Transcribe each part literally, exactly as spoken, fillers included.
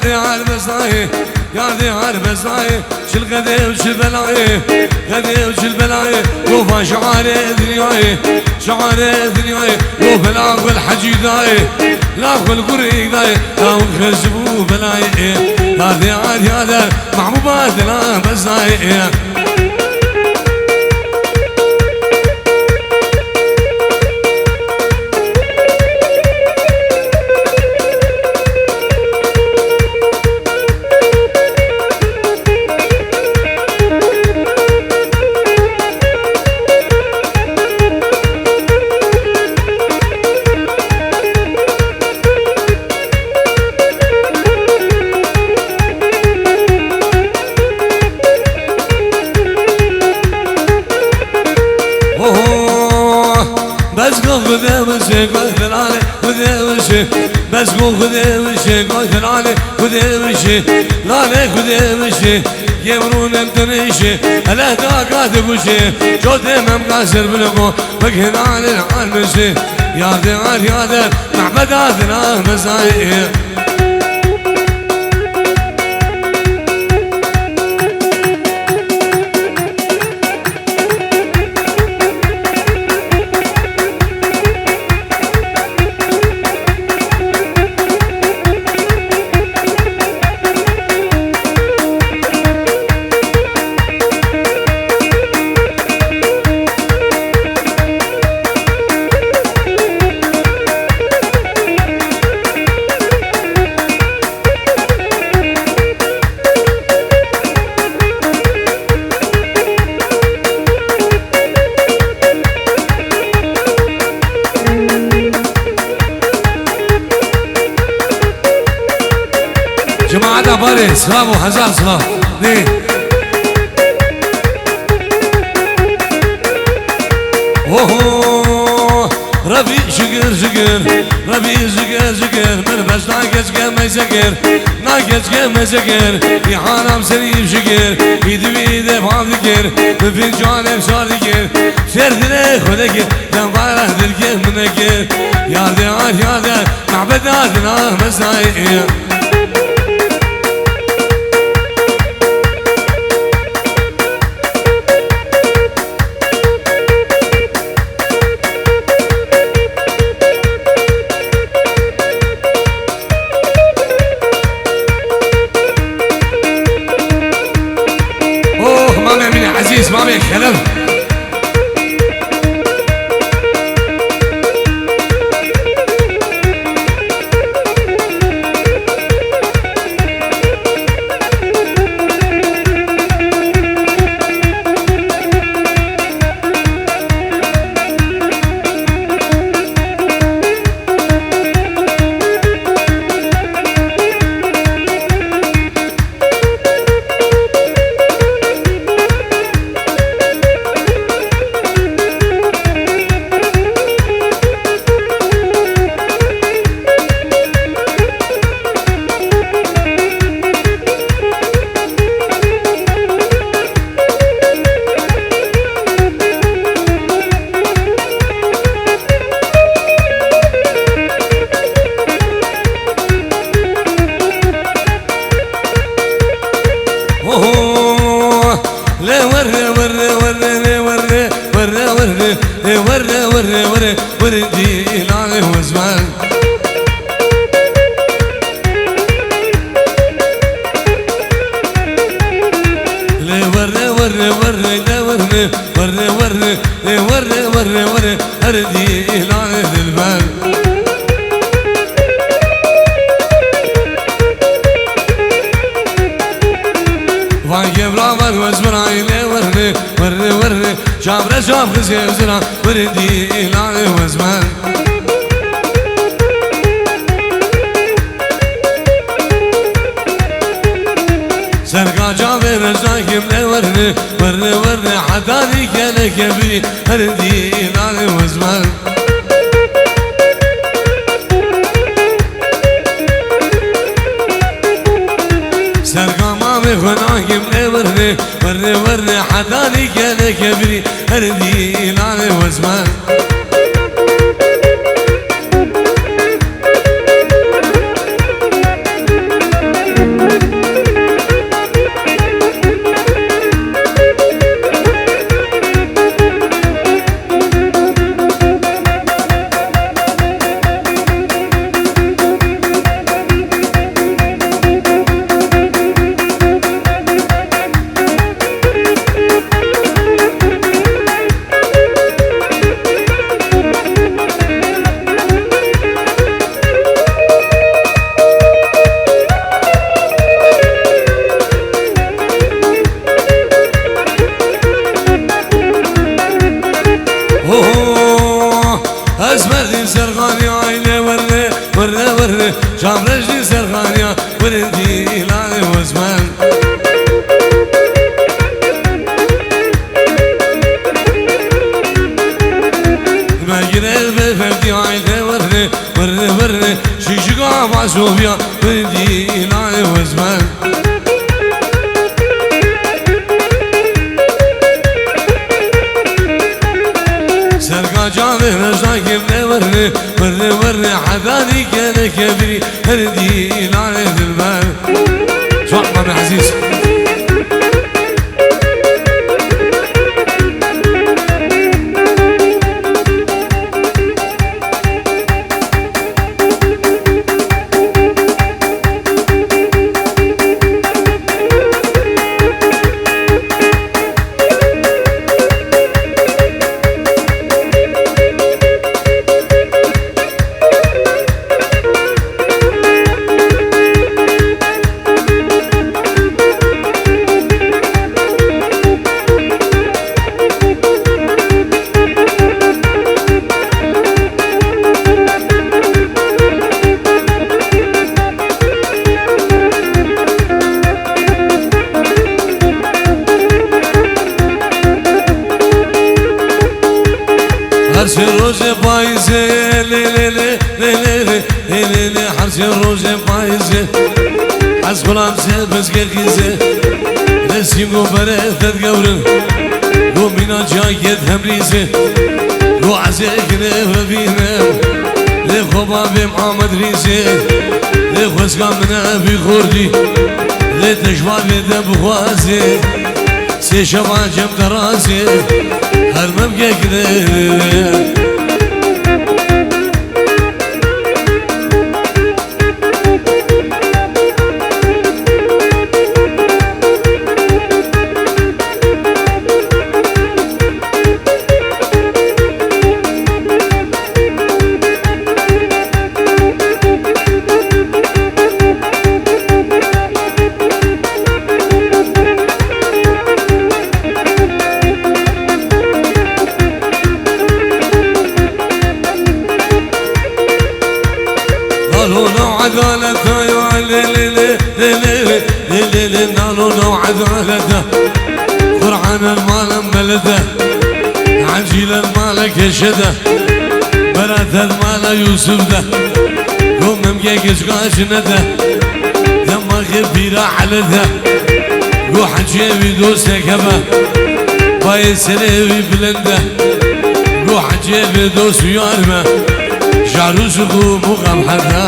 Yar bezayê, yar de yar bezayê, çil qedê û çil belayê, qedê û çil belayê, gofa şiarê dinyayê, şiarê dinyayê, gof bela xwe li hecî dayê, la xwe li gurê dayê, la xwe xircibû belayê, yar de yar yar de, mehbûba dila bezayê. Oho, bes go Xwedê wişê, goy Xiralê Xwedê wişê. Bes go Xwedê wişê, goy Xiralê Xwedê wişê. Lalê Xwedê wişê, yê mirûn em tenê işê. Ele da ka dibuşê, cotê mem ka ser bilgo, bik Xiralê armişê. Yar de ar yar de, mehbeda dina mezayê. Cemaata barê, silav û hezar silav. Nê. Oho! Rebî şikir şikir, Rebî şikir şikir, min beş na keçke meysekir, na keçke meysekir, î haram serî şikir, î divî de fav dikir, bi fincanê sar dikir, ferdine xwe dikir, dem bayra dilke min dikir, yar de ar yar de, mehbeda dina mesayê. Oh, mamê min ezîz, mamê xelef. Oho! Lê werre, werre, werre, lê werre, werre, werre, lê werre, werre, werre, werre, dîlanê hozmel. Lê werre, werre, werre, lê werre, werre, werre, lê werre, werre, werre, her dîlanê dilber. Van gevra ver wez birayê lê werre, werre, werre. Çavre çav xizê zira, werê dîlanê wez ben. Serga çavê rezayê lê werre, werre, werre. Heta dî kele kebî, her dîlanê wez ben. Serga mamê xwe nagim lê werre, werre, werre, heta dî kele kebî, her dîlanê wez ben. Kamrejî serxaniya, wirindî îlanê wezmen. Megire ve ferdî ayde wirne, wirne, wirne. Şişika Vasoviya, wirindî îlanê wezmen. Serka canê rejda kevne wirne, wirne, wirne. Hedadî kene kevî, her dîlanê dilber. Çakma be Ezîz. Her sê rojê payîzê, lê, lê, lê, lê, lê, lê, lê, lê, lê, her sê rojê payîzê. Ez xulam sê bizgê xîzê, lê sîm û berê fed gewrin. Go mîna cayê temrîzê, go ez ê kinê vebînim. Lê xwe bavêm Amed Rîzê, lê xwezka min e vî xortî. Lê te ji bavê te bixwazê, sê şeva cem te razê, her mem kekine. Nalona edaleta ya, lê, lê, lê, lê, lê, lê, lê, lê, nalona edaleta. Qur'an el malem belede, Encîl el male keşede, Berat el male Yusuf de, go memge geçka cine de, demaxê pîra Ele de, go hecê wî dosteke be, bayê serê wî bilind e. Go hecê vê dost yar me, jarû ji xwe muqam heda.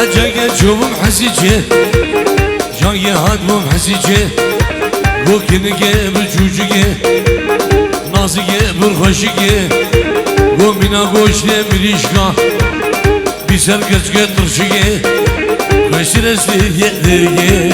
Ecege çovum hesî çê, cangê hat bûm hesî çê. Go kinike bi çûçike, nazike bi xweşike. Go mîna goştê mirîşka, bî ser keçke tirşike. Xweşî restê yê derge.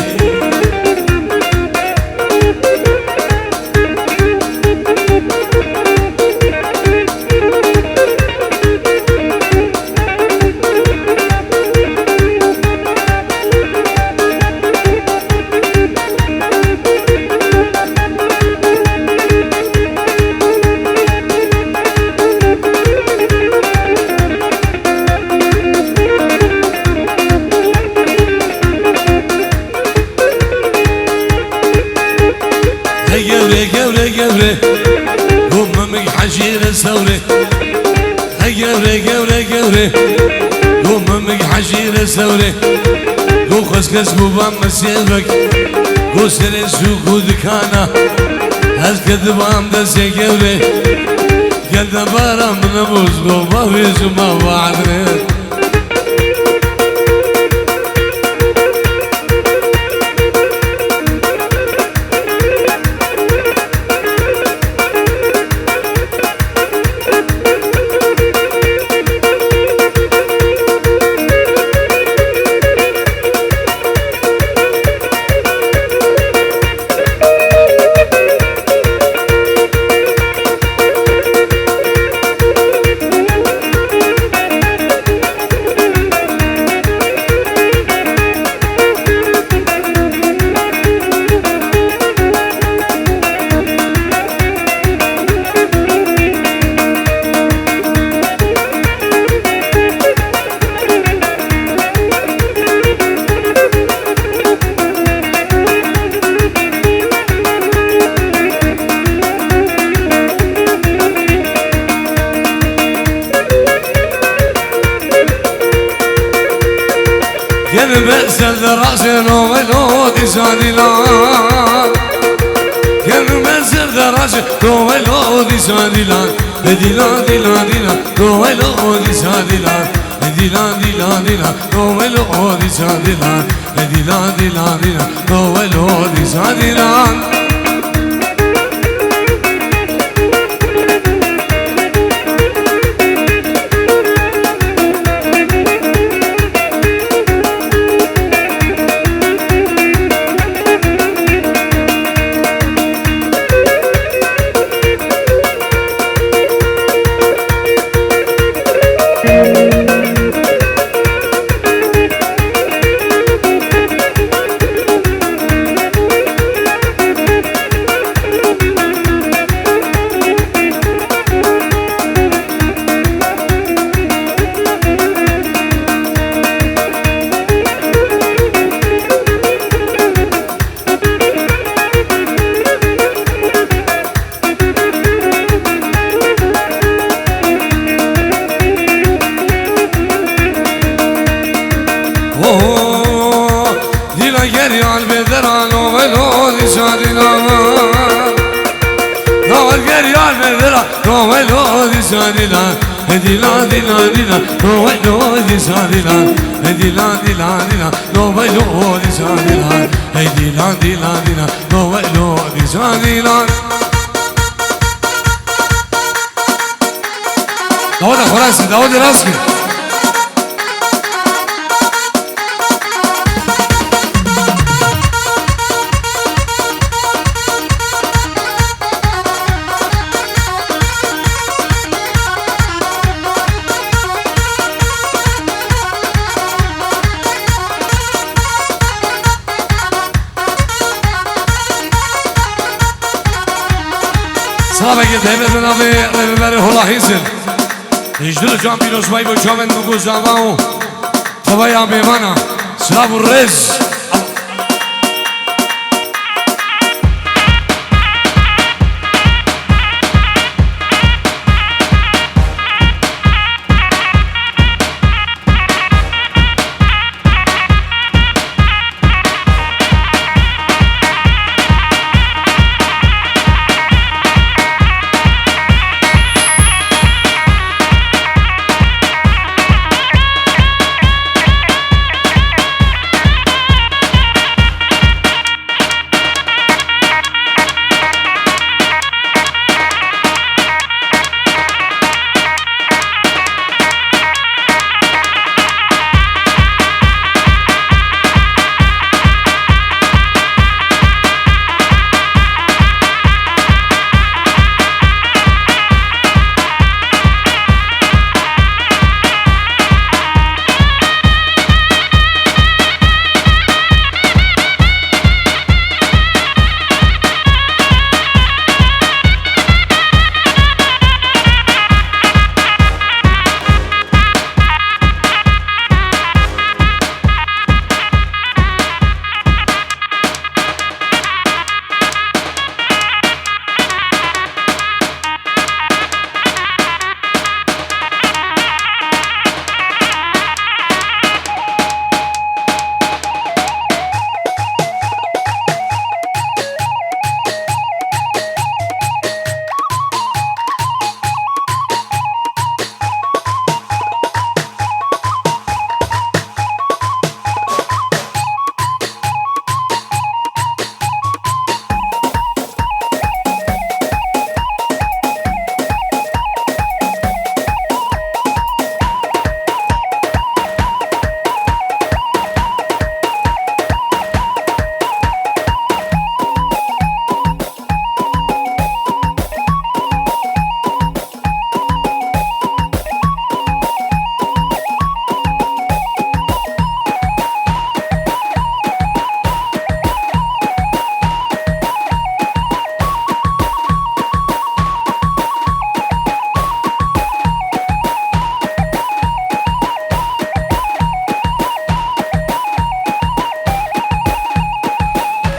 Hey gewre, gewre, gewre. Go memik hecîre sewre. Hey gewre, gewre, gewre. Go memik hecîre sewre. Go xwez kes go bam mesêvek. Go serê sûk û dikana. Ez kedibam destê gewre. Gel de bara min nebûz go bavê zuma vadre. Kerime ser de raşe lo velo dîsa dîlan. Kerime ser de raşe lo velo dîsa dîlan. E dîlan, dîlan, dîlan, lo velo dîsa dîlan. E dîlan, dîlan, dîlan, lo velo dîsa dîlan. E dîlan, dîlan, dîlan, lo velo dîsa dîlan. Oh, dîla geryan bê dera lo velo dîsa dîla. Dawet geryan bê dera lo velo dîsa dîla. He dîla, dîla, dîla, lo velo dîsa dîla. He dîla, dîla, dîla, lo velo dîsa dîla. Hey dîla, dîla, dîla, lo velo dîsa dîla. Dawet xwerast, dawet rast. Slavekê taybet bi navê Rêveberê Hola Hîzir. Ji dil can pîrozbayî bo çavên min ku zava û xwevaya mêvana. Silav û rêz.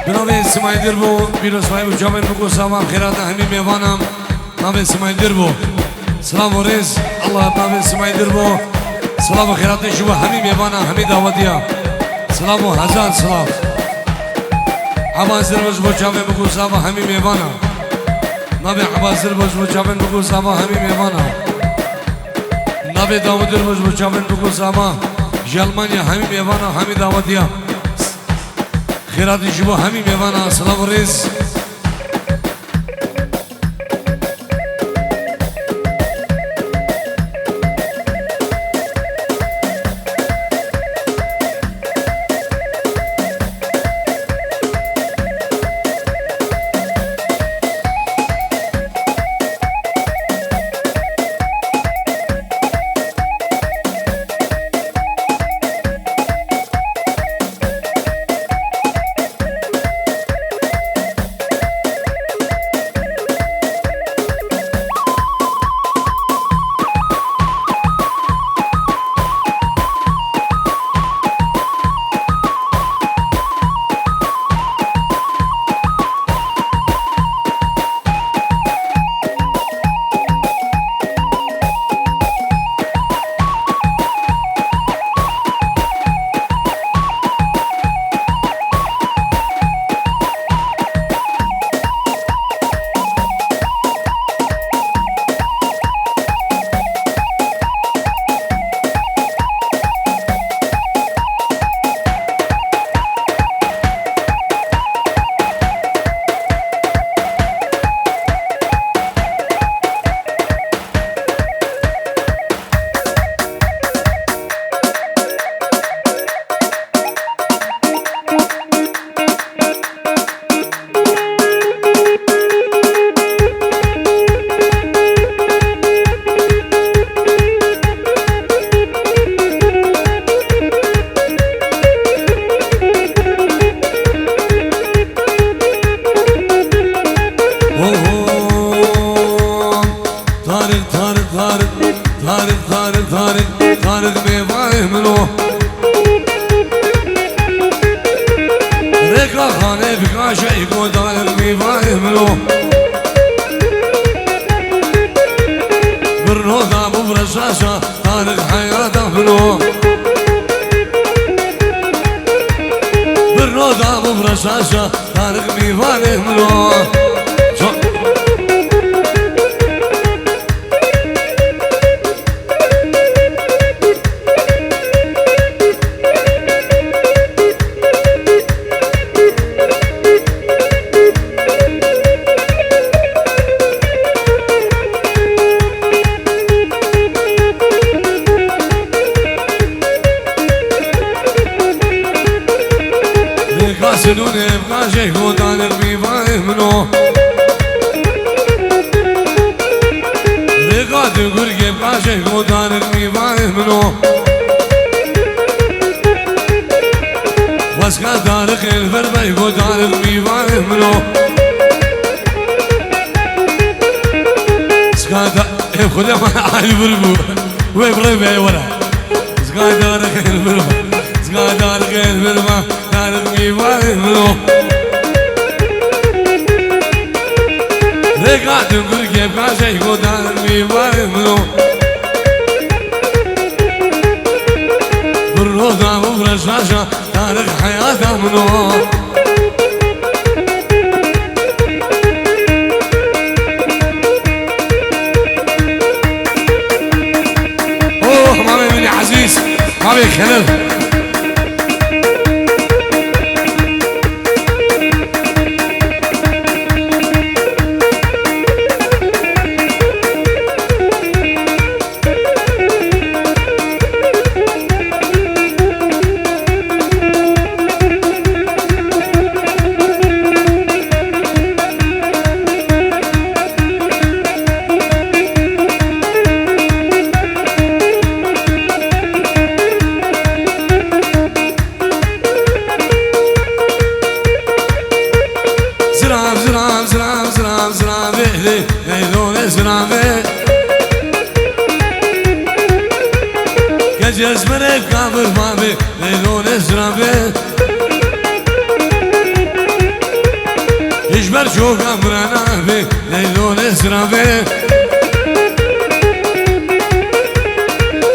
Bi navê Simayê Dirbo, pîrozbayî û çavên min ku savan xêrata hemî mêvanan. Navê Simayê Dirbo. Silav û rêz, Allah navê Simayê Dirbo. Silav û xêratê ji bo hemî mêvana, hemî dawetiya. Silav û hezar silav. Eba Zirbo ji bo çavên bikû zava hemî mêvana. Navê Eba Zirbo ji bo çavên bikû zava hemî mêvana. Navê Dawid Dirbo ji bo çavên bikû zava ji Almanya hemî mêvana, hemî dawetiya. Xêratî ji bo hemî mêvana, silav û rêz. Oho. Tarık, Tarık, Tarık, Tarık, Tarık, Tarık, Tarık, Tarık, mêvayê min o. Rêka xanê bikaşe î ku Tarık mêvayê min o. Birno da bû reşaşa, Tarık heyata min o. Birno da bû reşaşa, Tarık mêvayê min o. Çok. Rêka sinûnê bikaşê ku Tarık mêvayê min o. Rêka dungurgê bikaşê ku Tarık mêvayê min o. Xwezka Tarık ê li vir bey ku Tarık mêvayê min o. Zika da-, ê Xwedê me ay vir bû. Wê bi rê ve were. Zika Tarık ê li vir bey. Zika Tarık ê li vir bey. Tarık mêvayê min o. Rêka dungurgê bikaşê ku Tarık mêvayê min o. Birno da bû reşaşa, Tarık heyata min o. Oh, mamê min ezîz, mamê Xelil. Zirav, zirav, zirav, zirav, ziravê, lê, lê, lê, ziravê. Gecê ez merê kavir mavê, lê, lê, lê, ziravê. Ji ber çoka min re navê, lê, lê, lê, ziravê.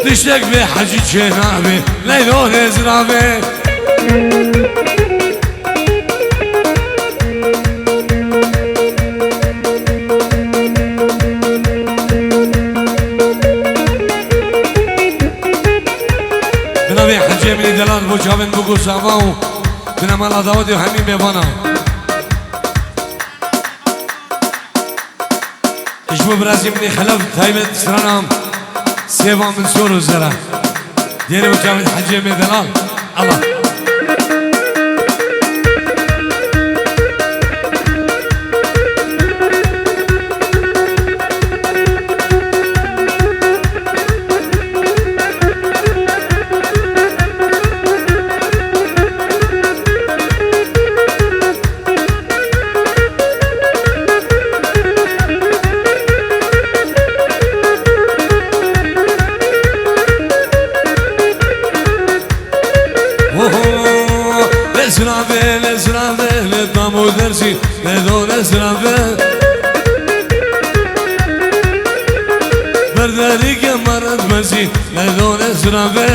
Tiştek vê hecî çê navê, lê, lê, lê, ziravê. Bi navê Hecî Emînê Delal bo çavên Bûk û Sava û binemala dawetê û hemî mêvana. Ji bo birazî min ê xelef taybet strana Sêva min sor û zere. Dêrê û çavên Hecî Emînê Delal. Allah. Oho, lê sirave, lê sirave, lê tam û dersî, lê do lê sirave. Berderî ke meret mesî, lê do lê sirave.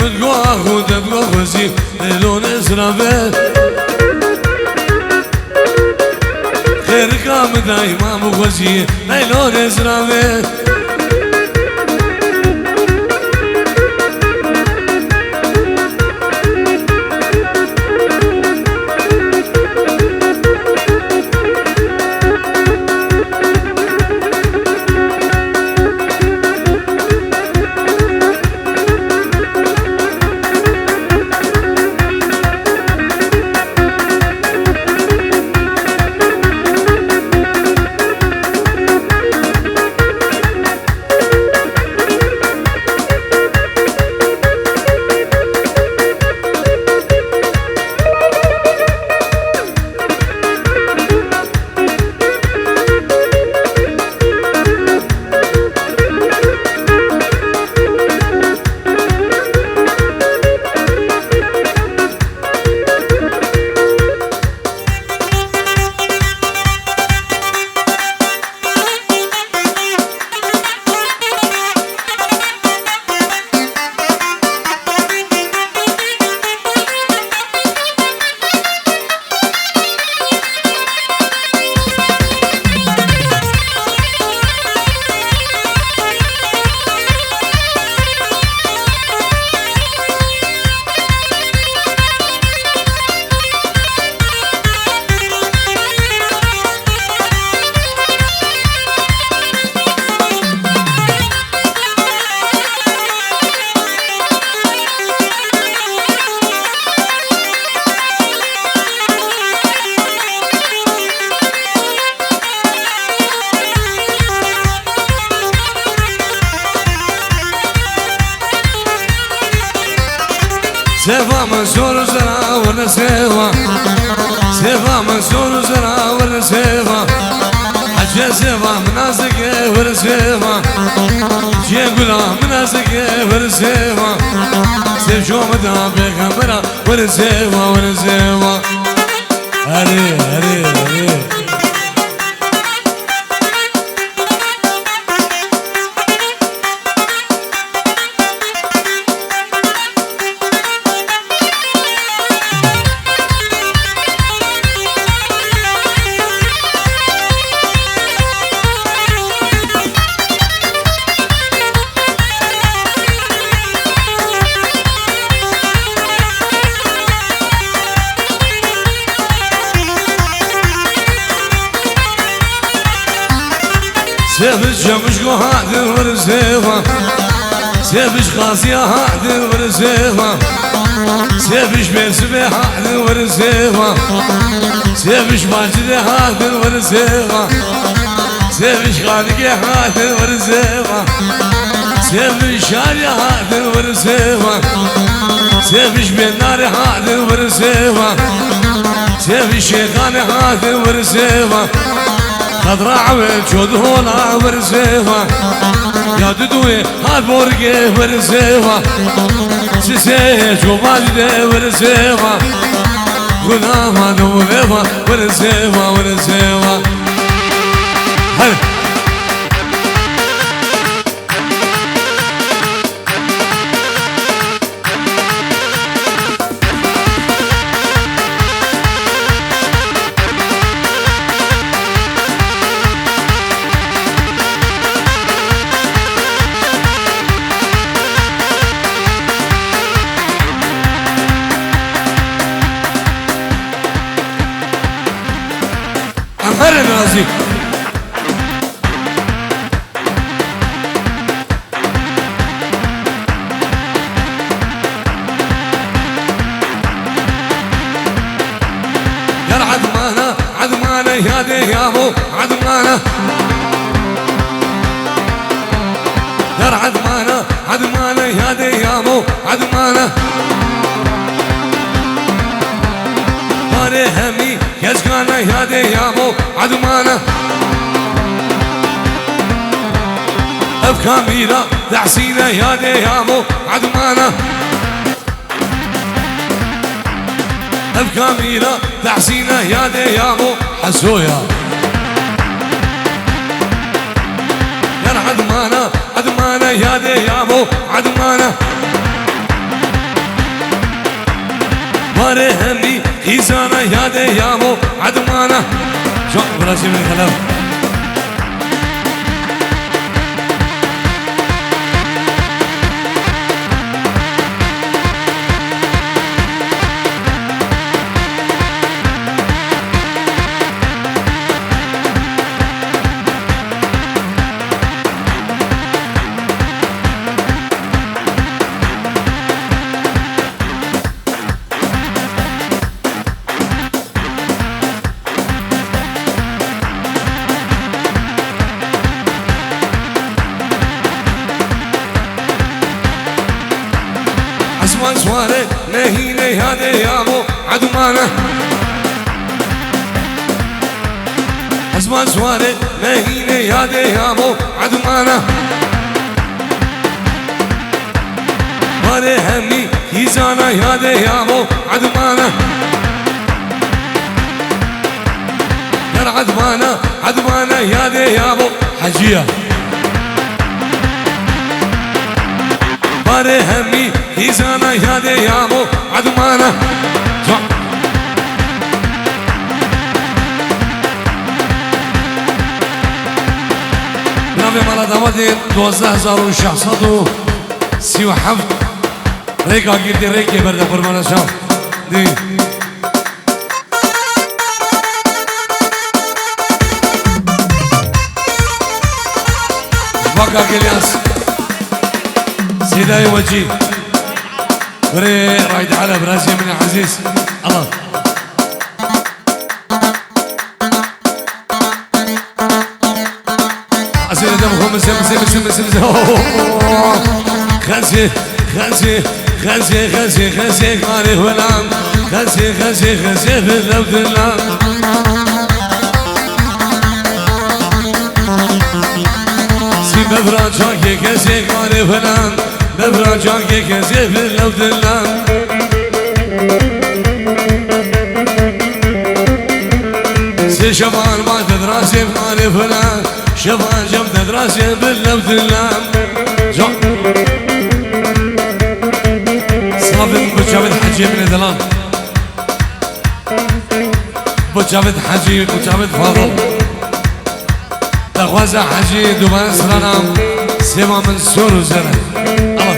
Min go axu, te go xwezî, lê do lê sirave. Xêrika min dayîma bixwezî, leylo rêzirave. Sêva min sor û zera were sêva. Sêva min sor û zera were sêva. Hecê sêva min nazike were sêva. Cê gula min nazike were sêva. Sêv şo min da pêxembera were sêva, were sêva. Erê, erê, erê. Sêviş Çemuşgo hatin wir sêva. Sêviş Xasiya hatin wir sêva. Sêviş Bêrsivê hatin wir sêva. Sêviş Bacide hatin wir sêva. Sêviş Xanikê hatin wir sêva. Sêviş Şariya hatin wir sêva. Sêviş Bênarê hatin wir sêva. Sêviş Şêxanê hatin wir sêva. Xedra ewê çod hola wir sêva. Ya duduyê hat borgê wir sêva. Sisê çobaj de wir sêva. Xuda ma do veva wir sêva, wir sêva. Hadi. Yar Edmana, Edmana, yadê yamo, Edmana. Yar Edmana, Edmana, yadê yamo, Edmana. Barê hemî Gezgana, yadê yamo, Edmana. Ev kamîra Tehsîne, yadê yamo, Edmana. Ev kamîra Tehsîne, yadê yamo, Hesoya. Yar Edmana, Edmana, yadê yamo, Edmana. Barê hemî Xîzana, yadê yamo, Edmana. Çok bırakayım, Xelef. Esman Suare, Mehîne, yadê yamo, Edmana. Esman Suare, Mehîne, yadê yamo, Edmana. Barê hemî Xîzana, yadê yamo, Edmana. Yar Edmana, Edmana, yadê yamo, Hecî ya. Barê hemî Xîzana, yadê yamo, Edmana. Ca- Navê mala damadê duwazdeh hezar û şeş sed û sî û heft. Rêka girdî rêkê berde qurbana çav. Dî. Vaka Gelyas. Sêdayê Wecî. Kurê Raîd Ele, birazê min ezîz. Allah. Ezê de xwe mize, mize, mize, mize, mize. Xezê, xezê, xezê, xezê, xezê, karê hulam. Xezê, xezê, xezê, hulam, hulam. Sî bevra çakê xezê, karê hulam. Bevra çakê xezê, hulam, hulam. Sê şevan ma te dirasê, karê hulam. Şevan cem te dirasê, hulam, hulam. Ca- Slavên bi çavên Hecî min dilan. Bi çavên Hecî, bi çavên Fadil. Daxwaza Hecî dubare sirana sêva min sor û zer e. Ama.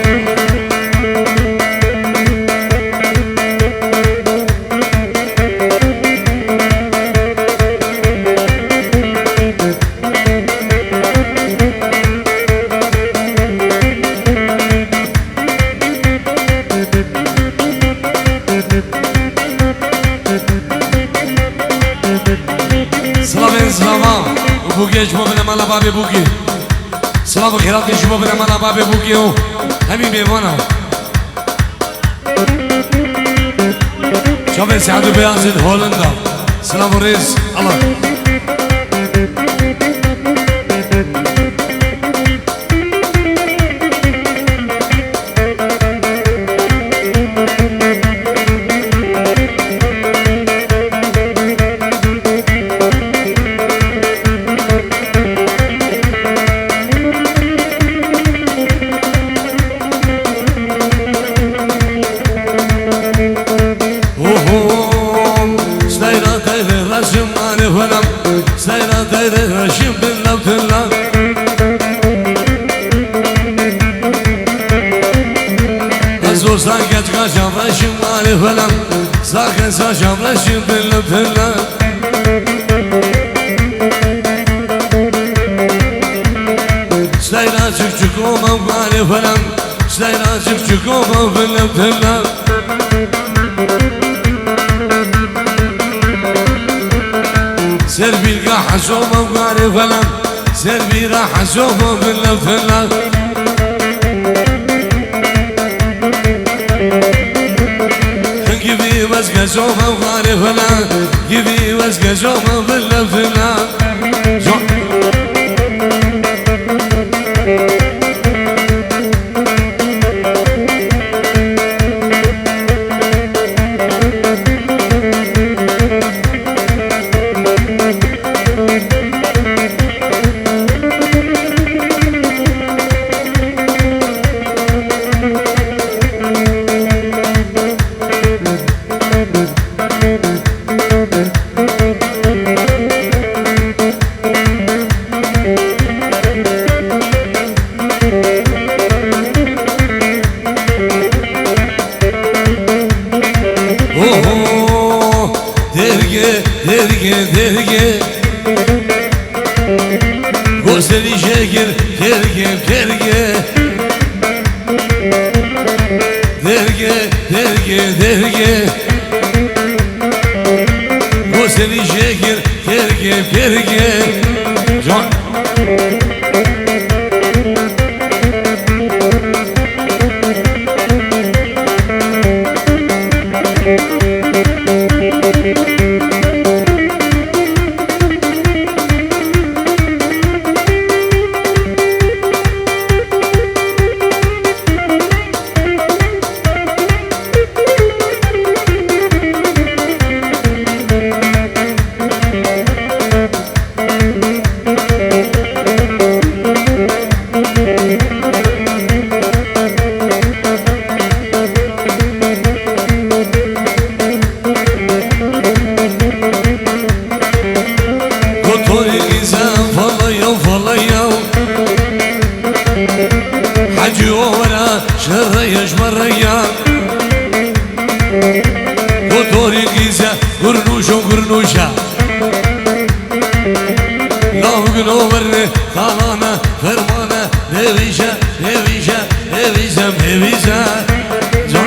Silavên silava û bûkê ji bo binemala babê bûkê. Silav û xêratê ji bo binemala babê bûkê û hemî mêvana. Çavên Sead û Beyazîd Hollanda. Silav û rêz. Allah. Oho, stayra tayre raşim mane hulam, stayra tayre raşim bin lavtilla. Ez o saket kaşam raşim mane hulam, saket saşam raşim bin lavtilla. Oma gare falan, ştayra çik çik oma bilem tela. Ser bilga hasoma gare falan, ser bira hasoma bilem tela. Gibi wezge zoma gare falan, gibi wezge zoma bilem tela. Oho, derge, derge, derge. Gozeli jegir, derge, derge. Derge, derge, derge. Gozeli jegir, derge, derge. Can. Kotorî îze falaya falaya. Hecî o were şerreya ji me reya. Kotorî îze gurnûşo gurnûşa. Law gino were talane fermane bêvîje. Bêvîje, bêvîze, bêvîze. Can.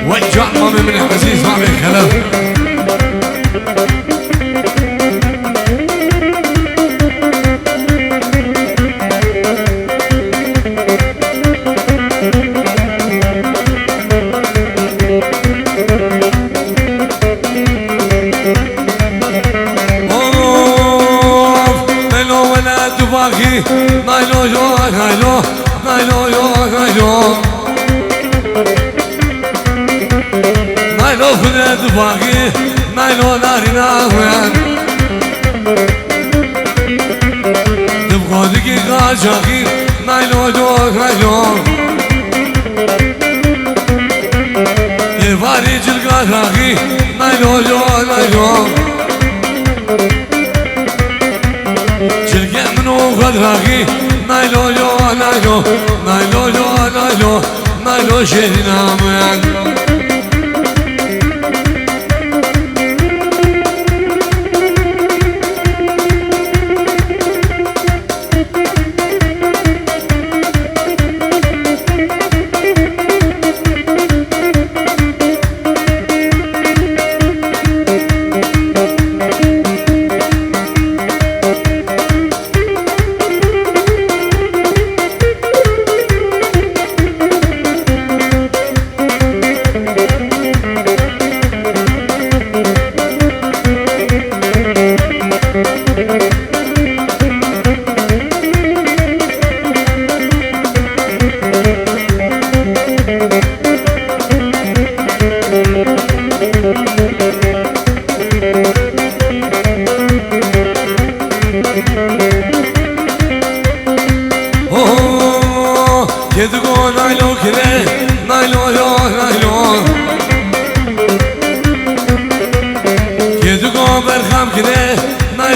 Wey can mamê min ê ezîz, mamê Xelef. Of, Melo wele dubagî, naylo yo, naylo, naylo yo, naylo. Naylo fine dubagî, naylo narîna wen. Dibgodikî qacaxî, naylo yo, naylo. Êvarî cilga raxî, naylo yo, naylo. Cilge min û xwe diraxî, naylo yo, naylo, naylo yo, naylo, naylo şêrîna min.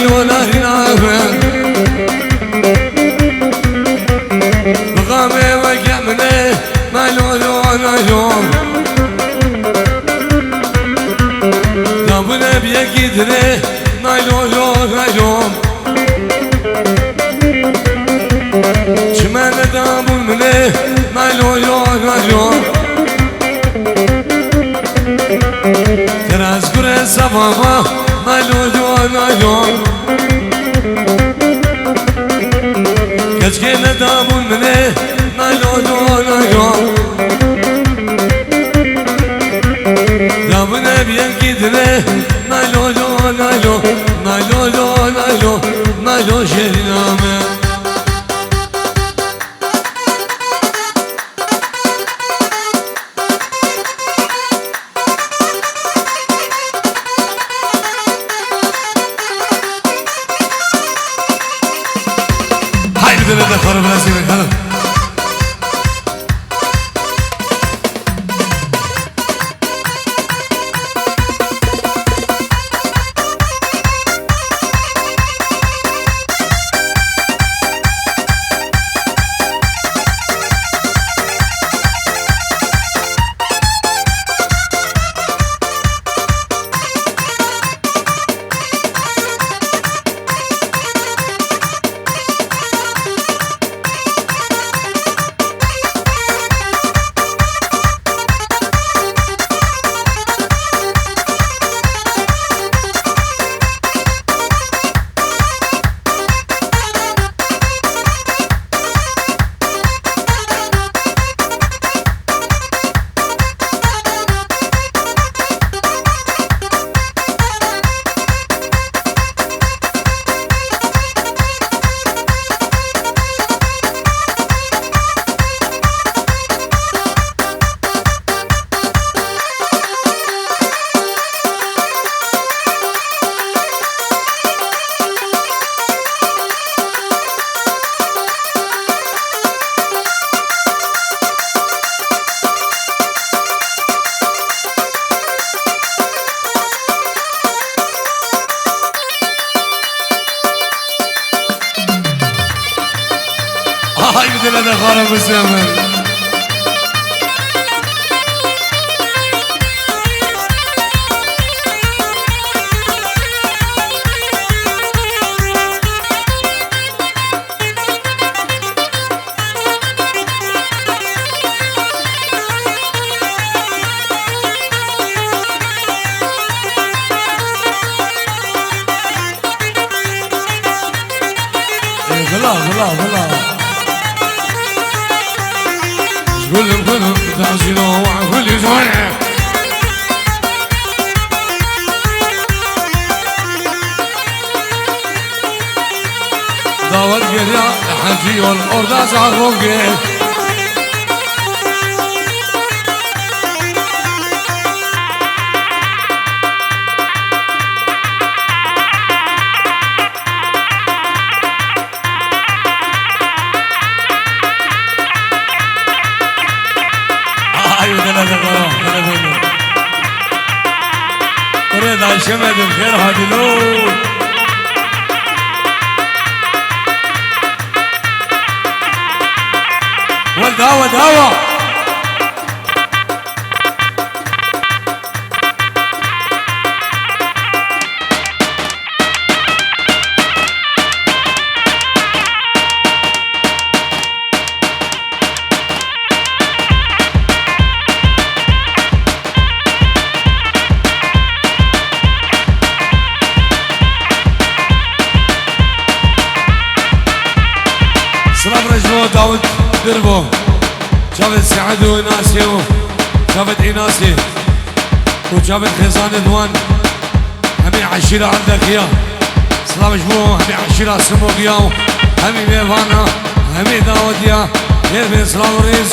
Lo la la la. Bi xamê weke min e, naylo lo naylo. Dabûne bi yekî dinê, naylo lo naylo. Çime nedabûn min e, naylo lo naylo. Teraz gure sevava, naylo lo naylo. Keçkê nedabûn min e, naylo lo naylo. Dabûne bi yekî dinê, naylo lo naylo. Naylo lo naylo, naylo jêrîna me. Hay bir de xora biraz yemek hanım. Hay bir de xara Mustafa. Vila, vila, vila. Gülüm, gülüm, tazino, gülüm, gülüm. Dawet geriya Hecî yol orada zarokê. Ay, dene de bana, dene de. Oraya da işemedim, gel hadi lo. Wal dawa, dawa. Silav rejno Dawid Dirbo. Çavê Seedo Înasê û çavê Înasê û çavê xêzanê wan. Hemî eşîra Eldexiya. Silav ji bo hemî eşîra Simogiya û hemî mêvana, hemî dawetiya. Hêr bên silav û rêz.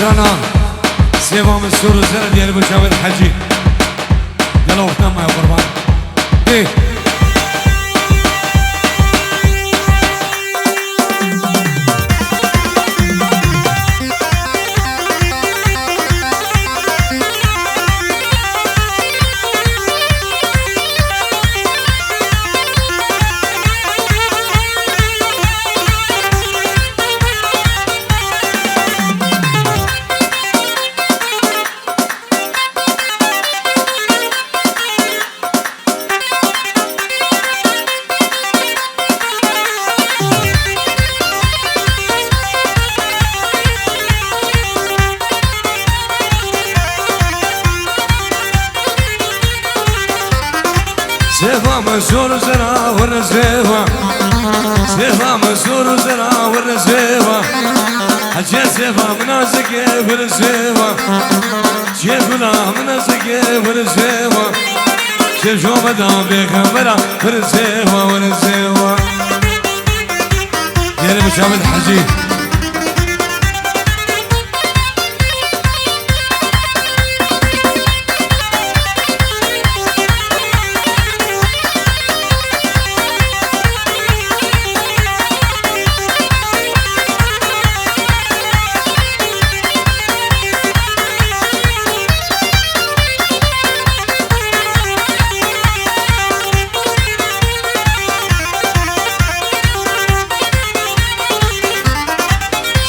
Rana, Sêva min sor û zer diyar bi Cavêd Hecî. Gelo wexta me qurban. Ê. Sêva min sor û zera wir sêva. Sêva min sor û zera wir sêva. Hecê sêva min nazikê wir sêva. Çê gula min nazikê wir sêva. Çê jomeda bêxemera wir sêva, wir sêva. Yeri bi Şamil Hecî.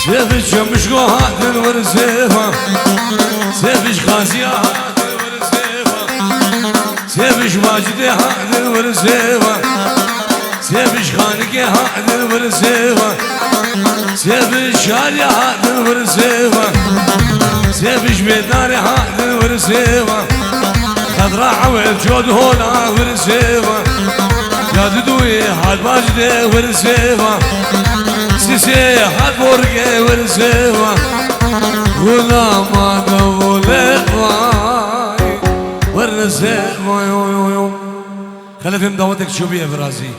Sêviş Çemişko hatin wir sêva. Sêviş Xaziya hatin wir sêva. Sêviş Macide hatin wir sêva. Sêviş Xanike hatin wir sêva. Sêviş Şariya hatin wir sêva. Sêviş Mêdare hatin wir sêva. Xedra ewê çod hola wir sêva. Ya didûyê hat baş de wir sêva. Sisê hat borge wir sêva. Gulama da vole vay. Wir sêva yo yo yo. Xelefê min dawetek çûbûye virazî.